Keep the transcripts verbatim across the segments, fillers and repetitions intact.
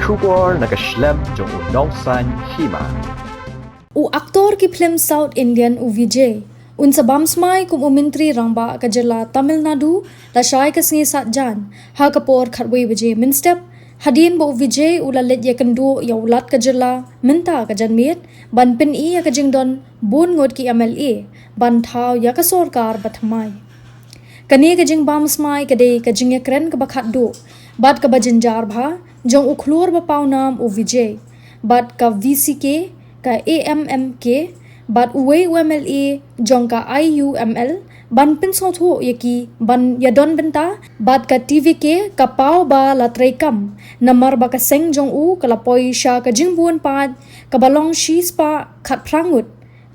Khubor na ka shlem jong u Nongsaiñ Hima. U aktor ki phlim South Indian u Vijay un sa bam smai kum u Myntri Rangbah ka jylla Tamil Nadu lashai ka sngi Saitjaiñ ha ka por khatwei baje mynstep, hadien ba u Vijay u la leit ïakynduh ïa u Lat ka jylla mynta ka janmiet ban pyni ïa ka jingdon bun ngut ki M L A ban thaw ïa ka sorkar bathymmai. Kane ka jingbam smai ka dei ka jingïakren kaba khatduh bad kaba jynjar bha jong u khlur ba pawnam u Vijay bad ka V C K, ka A M M K bad uwei u M L A jong ka I U M L ban pynsngewthuh ïa ki ban ïadon bynta bad ka T V K ka paw ba la treikam namar ba ka seng jong u ka la poi sha ka jingbun paid kaba long shispah khatphra ngut,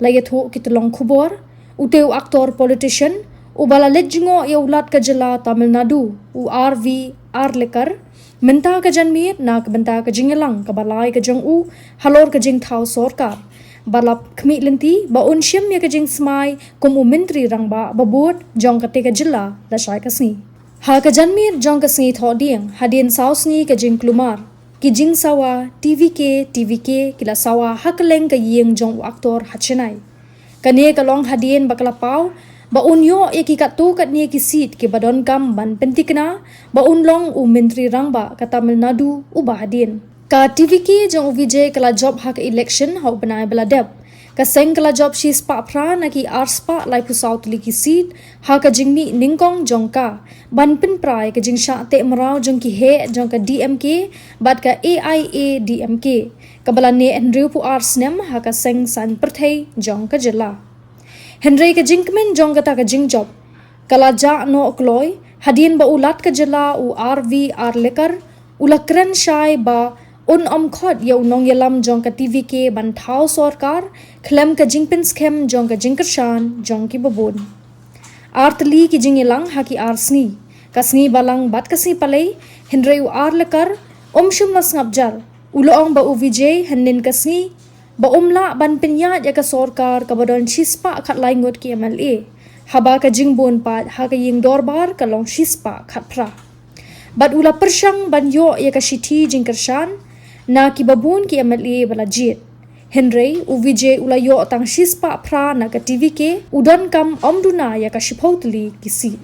la ïathuh ki tyllong khubor. Utei u aktor politician uba la leit jngoh ïa u Lat ka jylla Tamil Nadu, u R V Arlekar, mynta ka janmiet na ka bynta ka jingïalang kaba lai ka jong u halor ka jingthaw sorkar, ba la khmih lynti ba un shim ïa ka jingsmai kum u Myntri Rangbah babud jong katei ka jylla lashai ka sngi. Ha ka janmiet jong ka sngi Thohdieng, hadien saw sngi ka jingkulmar, ki jingsawa T V K, T V K ki la sawa ha kylleng ka ïing jong u aktor ha Chennai. Kane ka long hadien ba ka la paw ba un ïoh ïa ki katto katne ki seat kiba donkam ban pynthikna ba un long u Myntri Rangbah ka Tamil Nadu uba hadien. Ka T V K jong u Vijay ka la jop ha ka election ha u bnai ba la dep. Ka seng ka la jop shispah phra na ki arspah laiphew saw tylli ki seat ha ka jingmih nyngkong jong ka ban pynpra ïa ka jingshah teh mraw jong ki heh jong ka D M K bad ka A I A D M K, kaba la neh hynriewphew ar snem ha ka seng saiñ pyrthei jong ka jylla. Hynrei ka jingkmen jong kata ka jingjop ka la jah noh kloi hadien ba u Lat ka jylla u R V Arlekar u la kren shai ba un ym khot ïa u nongïalam jong ka T V K ban thaw sorkar khlem ka jingpynskhem jong ka jingkyrshan jong kiba bun. Ar tylli ki jingïalang ha ki ar sngi, ka sngi Balang bad ka sngi Palei, hynrei u Arlekar um shym la sngap jar. U la ong ba u Vijay hynnin ka sngi ba um lah ban pynïaid ïa ka sorkar kaba don shispah khatlai ngut ki M L A, haba ka jingbun paid ha ka ïing dorbar ka long shispah khatphra. Bad u la pyrshang ban ïoh ïa ka shithi jingkyrshan na kiba bun ki M L A ba la jied. Hynrei u Vijay u la ïoh tang shispah phra na ka T V K, u donkam ym duna ïa ka shiphew tylli ki seat.